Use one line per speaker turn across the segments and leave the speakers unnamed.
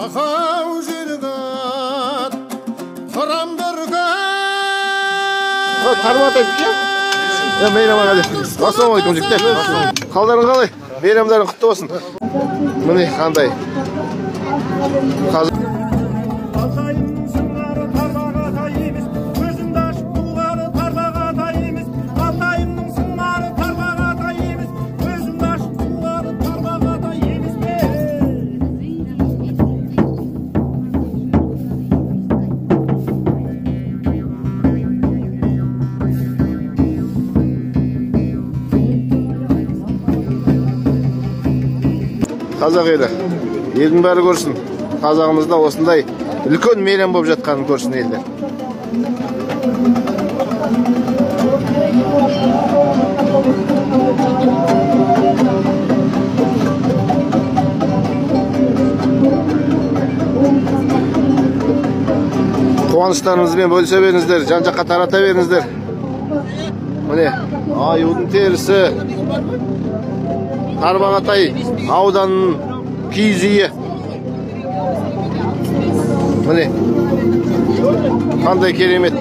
Ахау жердат, құрам бүркіт.
Тарбағатай иә? Мейрам аға. Ассалаумағалейкум, жігіттер. Қалдарың қалай? Мейрамдарың құтты болсын. Міне қандай. Қазір
Алтайымның сыңары Тарбағатай емес, көзімді ашып туғаны Тарбағатай емес. Алтайымның сыңары Тарбағатай емес, көзімді ашып туғаны Тарбағатай емес пе?
Қазақ елі, елдің бәрі көрсін. Қазағымызда осындай үлкен мейрам болып жатқанын көрсін елдер. Қуаныштарыңызбен бөлісе беріңіздер, жан-жаққа тарата беріңіздер. Міне, аюдың терісі, Тарбағатай ауданының киіз үйі. Міне, қандай керемет.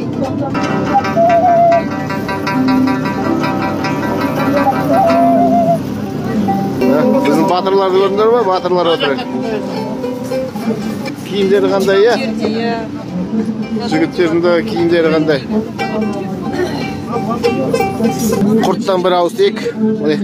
Біздің батырларды көрдіңдер ме? Батырлар отыр. Киімдері қандай, иә? Жігіттердің де киімдері қандай. Құрттан бір ауыз тиек. Міне.